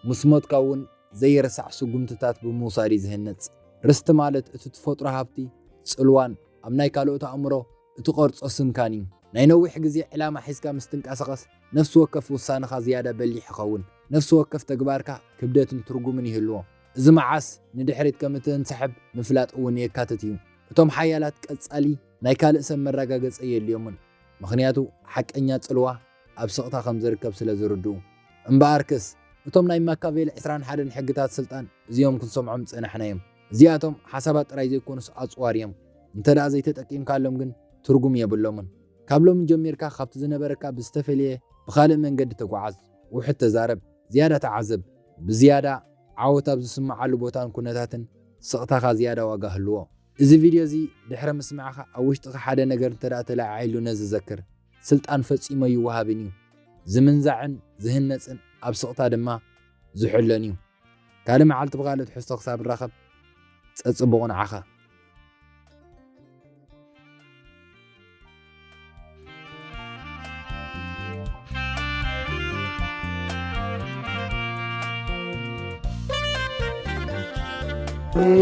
ምስ ሞትካ እውን ዘይርሳዕ ስጉምትታት ብምውሳድ እዩ ዝህነጽ። ርስቲ ማለት እቲ ተፈጥሮ ሃብቲ፣ ጽልዋን ኣብ ናይ ካልኦት ኣእምሮ እትቐርጾ ስምካን እዩ። ናይ ነዊሕ ግዜ ዕላማ ሒዝካ ምስ ትንቀሳቐስ፣ ነፍሲ ወከፍ ውሳነኻ ዝያዳ በሊሕ ይኸውን። ነፍሲ ወከፍ ተግባርካ ክብደትን ትርጉምን ይህልዎ። እዚ መዓስ ንድሕሪት ከም እትንስሕብ ምፍላጥ እውን የካትት እዩ። እቶም ሓያላት ቀጻሊ ናይ ካልእ ሰብ መረጋገጺ የድልዮምን። ምኽንያቱ ሓቀኛ ጽልዋ ኣብ ስቕታ ከም ዝርከብ ስለ ዝርድኡ። እምበኣርክስ፣ እቶም ናይ ማካቬሊ ዕስራን ሓደን ሕግታት ስልጣን እዚኦም ክንሰምዖም ዝጸናሕና እዮም። እዚኣቶም ሓሳባት ጥራይ ዘይኮኑስ ኣጽዋር እዮም። እንተ ደኣ ዘይተጠቂምካሎም ግን ትርጉም የብሎምን። ካብ ሎሚ ጀሚርካ ካብቲ ዝነበረካ ብዝተፈልየ ብኻልእ መንገዲ ተጓዓዝ። ውሑድ ተዛረብ፣ ዝያዳ ተዓዘብ። ብዝያዳ ዓወት ኣብ ዝስምዓሉ ቦታን ኩነታትን ስቕታኻ ዝያዳ ዋጋ ህልዎ። እዚ ቪድዮ እዚ ድሕሪ ምስማዕኻ ኣብ ውሽጥኻ ሓደ ነገር እንተ ደኣ ተለዓዒሉ ነዚ ዘክር። ስልጣን ፈጺሙ ኣይወሃብን እዩ። ዝምንዛዕን ዝህነጽን ኣብ ስቕታ ድማ ዝሕሎን እዩ። ካልእ መዓልቲ ብኻልእ ትሕዝቶ ክሳብ ንራኸብ፣ ጸጽቡቑ ንዓኻ።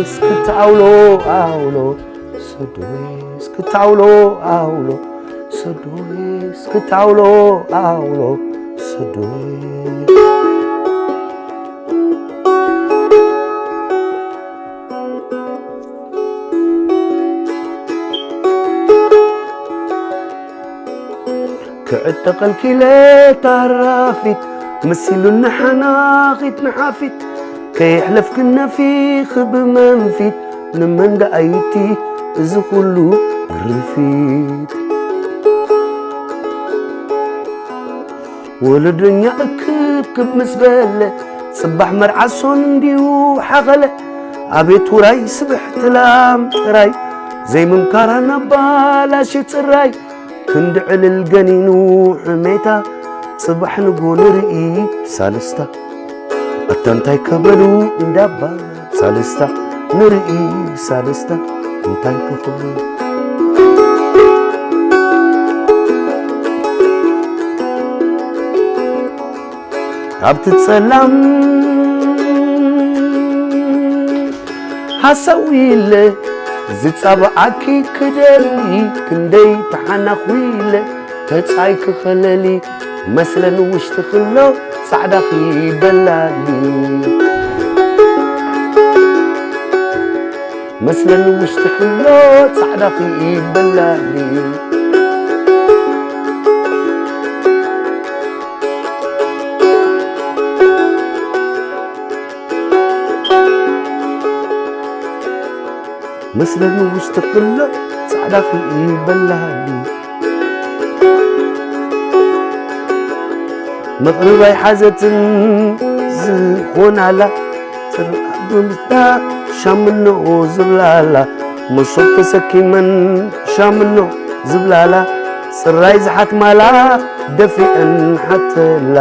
እስክታውሎ ኣውሎ ሰዶይ እስክታውሎ ኣውሎ ሰዶይ እስክታውሎ ኣውሎ ሰዶይ ክዕጠቐልኪ ኢለ ታራፊት መሲሉኒ ሓናኺት ንሓፊት ከየሕለፍክን ነፊኺ ብመንፊት ንመንጋኣይቲ እዚ ኩሉ ግርፊት ወለዶኛ እክብክብ ምስ በለ ጽባሕ መርዓ ሶን እንዲዩ ሓኸለ ኣቤት ውራይ ስብሕቲ ላም ጥራይ ዘይምምካራ ናባላሽ ጽራይ ክንዲ ዕልል ገኒኑ ሕሜታ ጽባሕ ንጎ ንርኢ ብሳልስታ ኣታ እንታይ ከበሉ እንዳባ ሳልስታ ንርኢ ብሳልስታ እንታይ ከኽብሉ ኣብቲ ጸላም ሃሳዊ ኢለ ዝጻብዓኪ ክደሊ ክንደይ ተሓናኹ ኢለ ተጻይ ክኸለሊ መስለን ውሽጢ ክሎ ጻዕዳኺ በላሊ መስለን ውሽጢ ክሎ ጻዕዳኺ በላሊ መስለኒ ውሽጢ ክሎ ጻዕዳ ክኢበላኒ መቕርብ ኣይሓዘትን ዝኾናላ ጽርዓት ብምስታ ሻምኖ ዝብላላ መሶብ ተሰኪመን ሻምኖ ዝብላላ ጽራይ ዝሓትማላ ደፊአን ሓተላ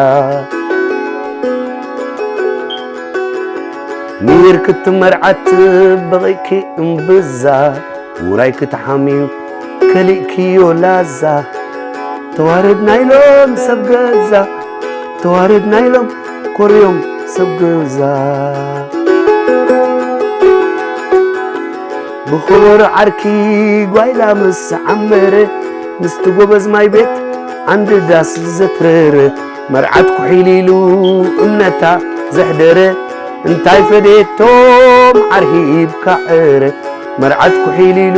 ሚር ክትመርዓት በቒኪ እምብዛ ውራይ ክትሓምዩ ከሊእክዮ ላዛ ተዋረድና ኢሎም ሰብ ገዛ ተዋረድና ኢሎም ኮርዮም ሰብ ገዛ ብኸበሮ ዓርኪ ጓይላ ምስ ዓመረ ምስቲ ጎበዝ ማይ ቤት ዓንዲ ዳስ ዘትረረ፣ መርዓት ኩሒሊሉ እምነታ ዘሕደረ፣ እንታይ ፈዴቶ መዓር ሂብካ ዕረ። መርዓት ኩሒሊሉ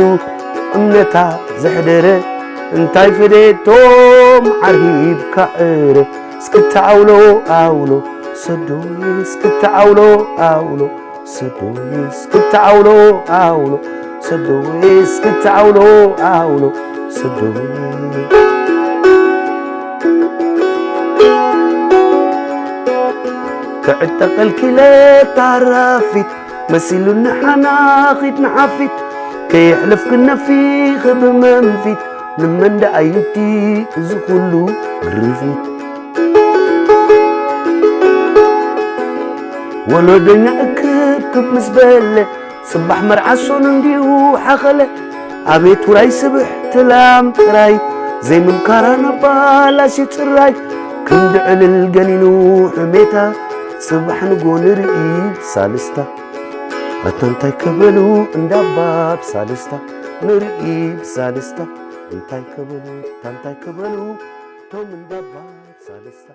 እምነታ ዘሕደረ፣ እንታይ ፈዴቶ መዓር ሂብካ ዕረ። እስክታ ኣውሎ ኣውሎ ሰዶይ፣ እስክታ ኣውሎ ኣውሎ ሰዶይ፣ እስክታ ኣውሎ ኣውሎ ሰዶይ፣ እስክታ ኣውሎ ኣውሎ ሰዶይ። ክዕጠቐልኪ ኢለ ታራፊት፣ መሲሉኒ ሓናኺት ንሓፊት፣ ከየሕለፍኪ ነፊኺ ብመንፊት፣ ንመን ደኣ ይምቲ እዚ ኩሉ ግርፊት። ወለዶኛ እክብክብ ምስ በለ፣ ጽባሕ መርዓ ሶኑ እንዲሁ ሓኸለ። ኣቤት ውራይ ስብሕቲ ላም ጥራይ፣ ዘይምምካራ ናብ ባላሽ ጽራይ። ክንዲ ዕልል ገኒኑ ሕሜታ፣ ጽባሕ ንጎ ንርኢ ብሳልስታ። ኣታ እንታይ ክበሉ እንዳባ ብሳልስታ፣ ንርኢ ብሳልስታ። እንታይ ክበሉ፣ ኣታ እንታይ ክበሉ፣ ቶም እንዳባ ብሳልስታ።